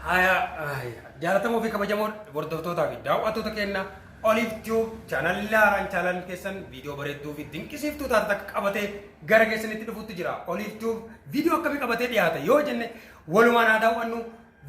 Haya, jaalatamoo fi kabajamoo hordoftootaa fi daawwattoota keenya Olive Tube chaanalli haaraan chaanalli keessan viidiyoo bareedduu fi dinqisiiftuu taate takka qabatee gara keessanitti dhufutti jira. Olive Tube viidiyoo akkamii qabatee dhiyaate yoo jenne walumaan haa daawwannu.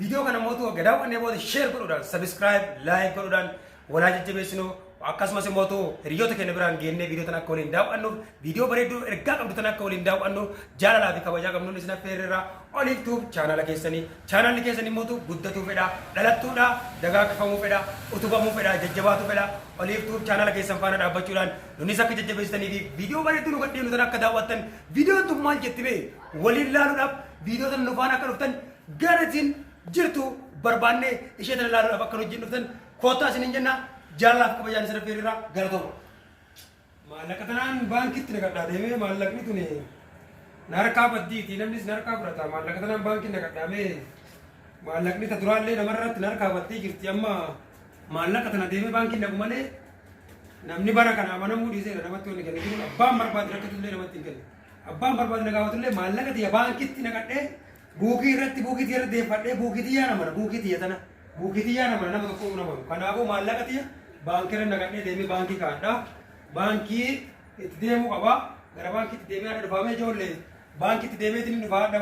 Viidiyoo kana mootuu erga daawwannee booda share godhuudhaan, subscribe, like godhuudhaan walaa jajjabeessinu akkasumas immoo hiriyoota keenya biraan geennee viidiyoo tana akka waliin daawwannuuf viidiyoo bareedduu ergaa qabdu tana akka waliin daawwannu jaalalaa fi kabajaa qabnuun isin affeerreerra. Olive Tube chaanala keessanii chaanalli keessan immoo guddatuu fedha, dhalattuudha, dagaagfamuu fedha, utubamuu fedha, jajjabaatuu fedha. Olive Tube chaanala keessan faana dhaabbachuudhaan nunis akka jajjabeessitanii fi viidiyoo bareedduu nu gadhiifnu tana akka daawwattan viidiyoon tun maal jetti bee waliin laaluudhaaf viidiyoo tana nu faana akka dhuftan garatiin jirtu barbaannee ishee tana laaluudhaaf akka nu wajjin dhuftan koottaa isiniin jenna. Jaalalaaf kabajaan isin affeerreerra, galatooma. Maallaqa tanaan baankitti naqadhaa deemee, maallaqni tuni na harkaa baddiiti, namnis na harkaa fudhata. Maallaqa tanaan baankii naqadhaa mee, maallaqni ta duraallee namarratti na harkaa baddee jirti. Amma maallaqa tana deemee baankii naqu malee namni bara kana amanamuu dhiiseera. Namatti wanni kennu jiru, abbaan barbaade rakkatullee namatti hin kennu, abbaan barbaade na gaafatullee. Maallaqa tiyya baankitti naqadhee buukii irratti buukii tiyya irratti deeffadhee, buukii tiyyaa namana, buukii tiyya tana buukii tiyyaa namana, nama tokko namanu. Kanaafuu maallaqa tiyya baankii irra naqadhee deemee baankii kaa'adha. Baankii itti deemuu qaba. Gara baankiitti deemee haadha dhufaamee, ijoollee, baankiitti deemeetiin hin dhufaa haadha.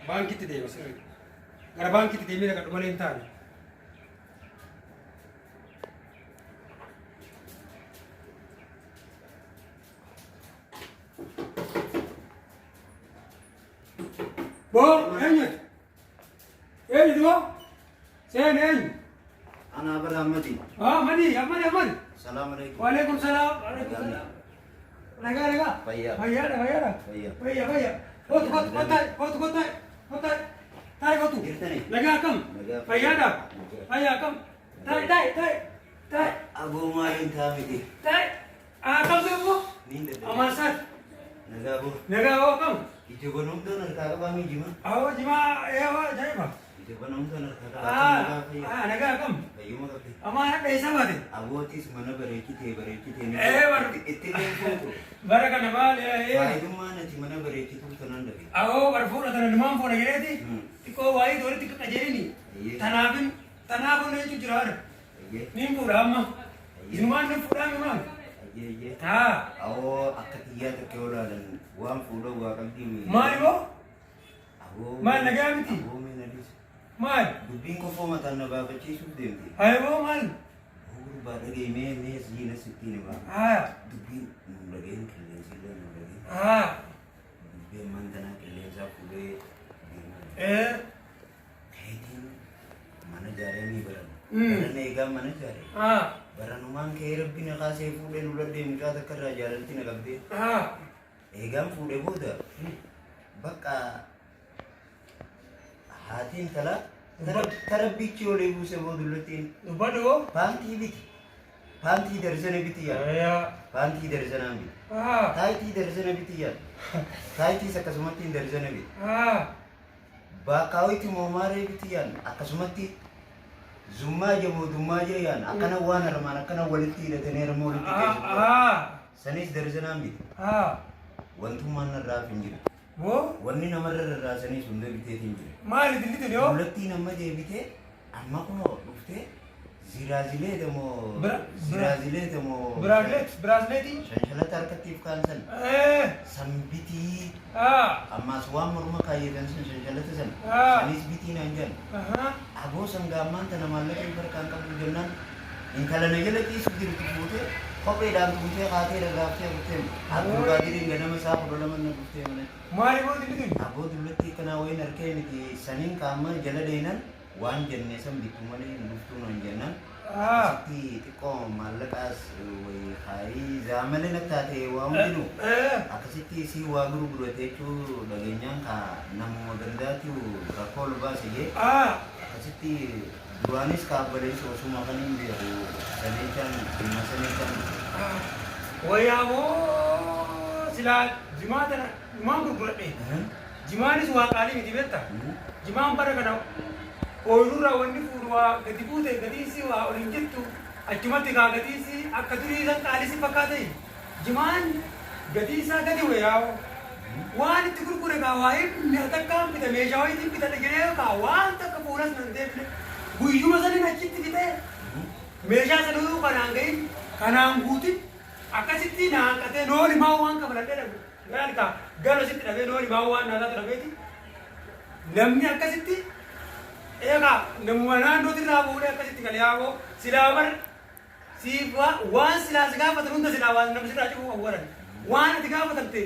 Baankiitti deema sirrii. Gara baankiitti deemee naqadhu malee hin taane. Boo, eenyuti? Eenyuti boo? Seen, eenyu? Ana bara Ahmadi. Ah, Madi, Ahmadi, Ahmadi. Salaam alaikum. Waalaikum salaam. Waalaikum salaam. Nagaa, nagaa. Fayyaa. Fayyaadha, fayyaadha. Fayyaa. Fayya, fayya. Kootu, kootu, kootu, kootu, kootu, kootu. Taa'e, kootu. Jirtani? Nagaa akkam? Nagaa. Fayyaadha. Nagaa. Fayyaa akkam? Taa'e, taa'e, taa'e. Taa'e, Aboo, maaliin taa miti? Taa'e. Akkam ta'e boo? Niin dadhabe. Amaan saati. Nagaa boo. Nagaa hoo, akkam? Ija banamtoon harkaa qabaa mi jima? Awoo, jimaa, eewaa, ajaa'iba. Ija banamtoon harkaa qabaa. Nagaa fayyaa. Ah, nagaa akkam? Fayyuma qabdi. Amaan hadha eessa baate? Abootis mana bareechitee bareechitee ni Ee, itti illee fuutu. Bara kana maal ee? Faayidummaan ati mana bareechituuf tanaan dhabe. Awoo, bar fuudha tana numaan fuudha jedheeti. Xiqqoo waayii walitti qajeelini. Eeyyee. Tanaafin tanaafin jechuun jira haadha. Eeyyee. Niin fuudha amma. Isinumaan ni fuudhaa mi maal? Eeyyee. Haa. Awoo, akka xiyyaa takka yoo ilaalan waan fuudhoo waa qabdii mi? Maali boo? Aboo. Maal, nagaa miti? Aboo, mee na dhiisi. Maal? Dubbiin kofoo mataan na baafachiisuuf deemti. Haye boo, maal? Gurbaa, dhagee, mee mee siina sittiin hima. Haa. Dubbiin nu dhageen, qilleensi illee nu dhageen. Haa. Dubbii ammaan tanaa qilleensaa fuudhee deemaa. Ee. Keetiin mana ijaaree ni barana. Barana eegaa mana ijaaree. Haa. Baranumaan ka'ee rabbi na kaasee fuudhee luladhee, mucaa takka irraa jaalalti na qabdee. Haa. Eegaan fuudhee booda bakka haati intalaa tarabbichi olii buuse boodullattiin Dubbadhu boo. Paantii biti. Paantii darzana biti yaa. Yaa. Paantii darzanaan biti. Haa. Taayitii darzana biti yaa. Taayitiis akkasumatti hin darzana biti. Haa. Baakkaawiti moomaaree biti yaan, akkasumatti zummaa jamoo dummaa jee yaan, akkana waan armaan akkana walitti hidhatanii harma walitti keessu. Haa. Sanis darzanaan biti. Haa. Wantummaan narraa hin jiru. Boo. Wanni namarra rarraasanii hunda biteetiin jira. Maali dilli tuni hoo? Dulattiin amma deebitee amma kunoo dhuftee ziraazileeta moo ziraazileeta moo Biraazleet, biraazleetii. Shanshalata harkattiif kaan san Ee. san bitii, Haa. ammaas waan morma kaayyatan san, shanshalata san Ah. sanis bitii naan jedhan. Ahaa. Aboo, sangaa ammaan tana maallaqa hin harkaan qabu jennaan intala na jala ciisu jirtu fuutee kopheedhaan tumtee kaatee rarraaftee kuttee Abdulqaadiriin ganama isaa 12 na dhuftee manatti. Maali boo dilli tuni? Aboo, dullattii akkanaa wayin harkee miti saniin kaamma jala deenan waan jenne san bittu malee hin dhuftuu naan jennaan Ah. Akkasitti xiqqoo maallaqaas wayi kaayii zaamale na taate waa hundinuu Ee. akkasitti isii waa gurgurate jechuu dhageenyaan ka namuma gandaatu rakkoo ol baase jee Ah. akkasitti duraanis kaabbaleessa osuma kan hin beeku saneechaan dhimma saneechaan. Wayyaa moo, silaa jimaa tana dhumaan gurguradhe. Jimaanis waa qaalii miti, beekta. Jimaan bara kana ooyiruurraa wanni fuudhu waa gadi buute, gatiinsi waa ol hin jettu, achumatti kaa gatiinsi akka durii san qaalii si fakkaate. Jimaan gatii isaa gadi wayaa'u. Waan itti gurgure kaa waa'ee mi'a takkaan bita meeshaa wayiitiin bitadha jedhee kaa waan takka fuulas nan deebine. Guyyuma sanin achitti bitee meeshaa sanuu kanaan gahin kanaan guutin akkasitti na hanqatee nooli maa waan kafaladhee dhabu. Laal kaa galo sitti dhabee nooli maa waan naa taatu dhabeeti. Namni akkasitti eegaa namuma naannootirraa fuudhee akkasitti gale yaaboo silaa bar siif waan silaa si gaafatan hunda silaa waan namni sirraa cufuu qabu baran. Waan ati gaafatamte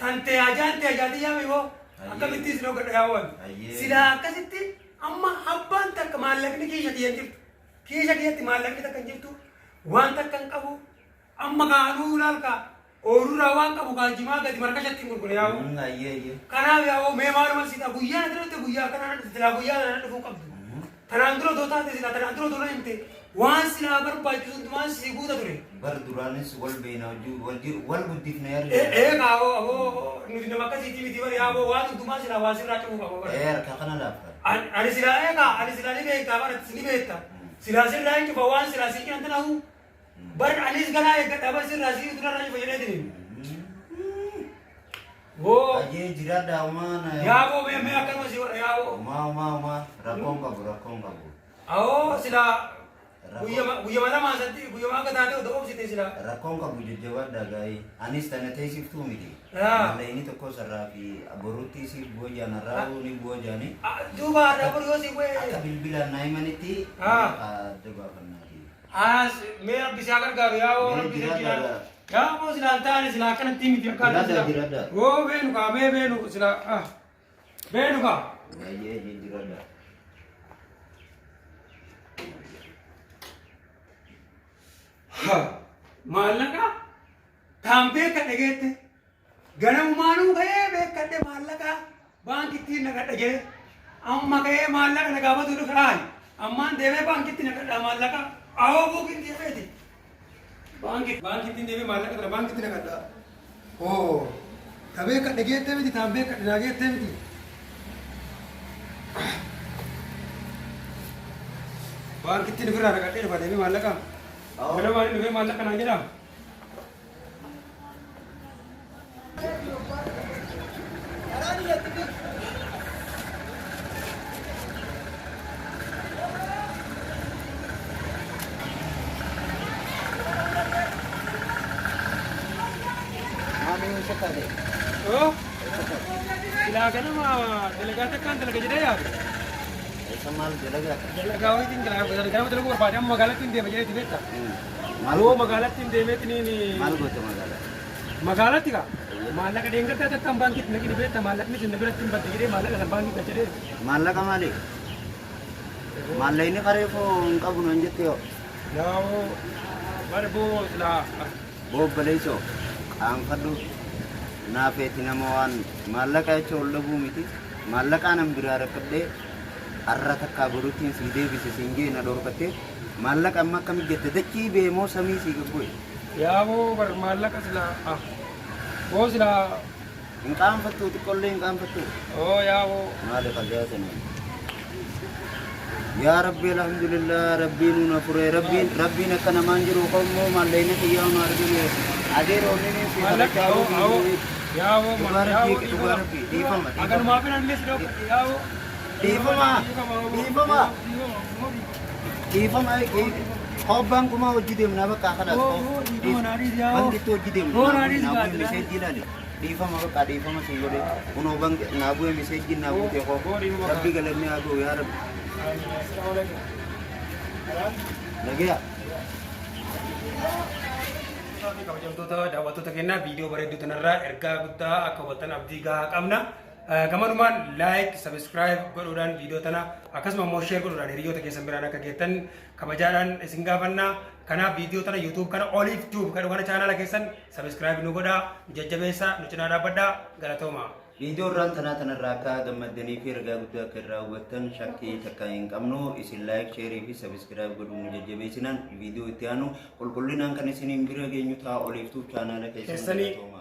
tantee hajaan tee hajaatii yaame yoo akkamittiin sin hoggadha yaa waan. Silaa akkasitti amma abbaan takka maallaqni kiisha kiyya hin jirtu. Kiisha kiyyatti maallaqni takka hin jirtu. Waan takka hin qabu. Amma kaanuu laal kaa ooyirurraa waan qabu kaa jimaa gadi markashatti hin gurgure yaa'u. Ayyee ayyee. Kanaaf yaa'u mee maaluma siidha guyyaa na dhufte guyyaa akkanaa na dhufte silaa guyyaa na dhufuu qabdu. Tanaan dura otoo taate silaa tanaan dura otoo na himte waan silaa barbaachisu hundumaan sii guuta ture. Bar duraanis wal beena wajji wal guddifne yarri. Ee kaa hoo nuti nama akkasiitii miti bari yaaboo waan hundumaa silaa waan sirraa cufuu qaba bara. Ee harka kana laafta. Ani silaa ee kaa ani silaa ni beektaa bara ni beekta. Silaa sirraa hin cufa waan silaa sii cinan tanahu bar anis ganaa eeggadha bar sirraa sii utunarraa cufa jedheetini. Woo Ayyee jiraadha umaa na. yaaboo mee mee akkanuma si godha yaaboo. Umaa umaa umaa rakkoon qabu rakkoon qabu. Awoo silaa guyyama lamaa santi guyyama akka taate odoo obsite silaa. Rakkoon qabu jajjabaadha gaa'ee. Anis tana teessiftuu miti. Yaa. Mallayni tokko sarraa fi borutti siif bu'aa narraa ni bu'aa jaani. Duuba har'a bor yoo si bu'e. Akka bilbilaan naa himanitti Ah. adda baafannaati. As mee rabbi si haa gargaaru yaaboo Mee rabbi si jiraadha jiraadha. gaa. Yaaboo silaa hin taane silaa akkanatti miti akkaataa Jiraadha, silaa. jiraadha. Woo beenu kaa mee beenu silaa ah beenu kaa. Ayyee ayyee jiraadha. Maallaqa taan beekadhe geette ganamumaanuu ka'ee beekadhe maallaqa baankitti naqadha jedhe amma ka'ee maallaqa na gaafatu dhufe haali ammaan deemee baankitti naqadha maallaqa awoo buukin deemeeti baankitti deemee maallaqa tana baankitti naqadha oo ta beekadhe geette miti taan beekadhe naa geette miti. Baankitti ofirraa naqadhee dhufa deemee maallaqa. Ganamaan dhufee maallaqa naan jedhaa. Maamiin isa taate. Oo. Silaa ganama dalagaa takkaan dalaga jedhee yaadu. Isa maal dalagaa? Dalagaa wayiitiin ganama dalaguu barbaade amma magaalatti hin deema jedheeti beekta. Maal Yoo magaalatti hin deemeetiniin maal goota magaalaa? Magaalatti kaa maallaqa deengaddaa takkaan baankitti naqini beekta maallaqni sin biratti hin badde jedhee maallaqa san baankitti galchadhee. Maallaqa maali? Maallaqni qaree koo hin qabu naan jette yoo. Yaa'oo barboo silaa Bobbaleessoo qaanfadhu naafeeti nama waan maallaqa jecha ol dhabuu miti. Maallaqaa nan biraa rakkadhee har'a takkaa boruttiin sii deebise siin jee na dhorkattee maallaqa amma akkami jette dachii beemoo samii sii gabbu'e. Yaaboo bar maallaqa silaa ah boo silaa Hin qaanfattu xiqqollee hin qaanfattu. oo yaaboo Maali qajeelaa sana? Yaa Rabbi alhamdulillah Rabbiin nu fure Rabbiin Rabbiin akka namaan jiru qommoo maallaqni xiyyaa nu argame adeer onni si maallaqa kadhachaa awoo awoo yaaboo Dhugaa yaaboo Rabbii dhugaa Rabbii dhiifama dhiifama Akanumaa filan illee si dhokka yaaboo dhiifama dhiifama dhiifama kobbaan kumaa hojii deemnaa bakka kalaas Oo, dhiifama naa dhiisi yaaboo. bankitti hojii deemna Oo, naa dhiisi naa bu'e baate, miseejjii ilaali dhiifama bakka dhiifama si godhe kunoo banki naa bu'e miseejjii naa buute koo Oo, dhiifama Rabbi galanni haa ga'u yaa Rabbi nagaya. Kabajamtoota daawwattoota keenyaa viidiyoo bareedduu tanarraa ergaa guddaa akka hubattan abdii gahaa qabna. Gamanumaan like, subscribe godhuudhaan viidiyoo tana akkasuma immoo share godhuudhaan hiriyoota keessan biraan akka geettan kabajaadhaan isin gaafanna. Kanaaf viidiyoo tana YouTube kana Olive Tube kan kana chaanaala keessan subscribe nu godhaa, nu jajjabeessaa, nu cinaa dhaabbadhaa. Galatooma. Viidiyoo irraan tanaa tanarraa akka gammaddanii fi ergaa guddaa akka irraa hubattan shakkii takka hin qabnu isin like, share fi subscribe godhuun nu jajjabeessinaan viidiyoo itti aanu qulqullinaan kan isiniin bira geenyu ta'a Olive Tube chaanaala keessan Keessanii galatooma.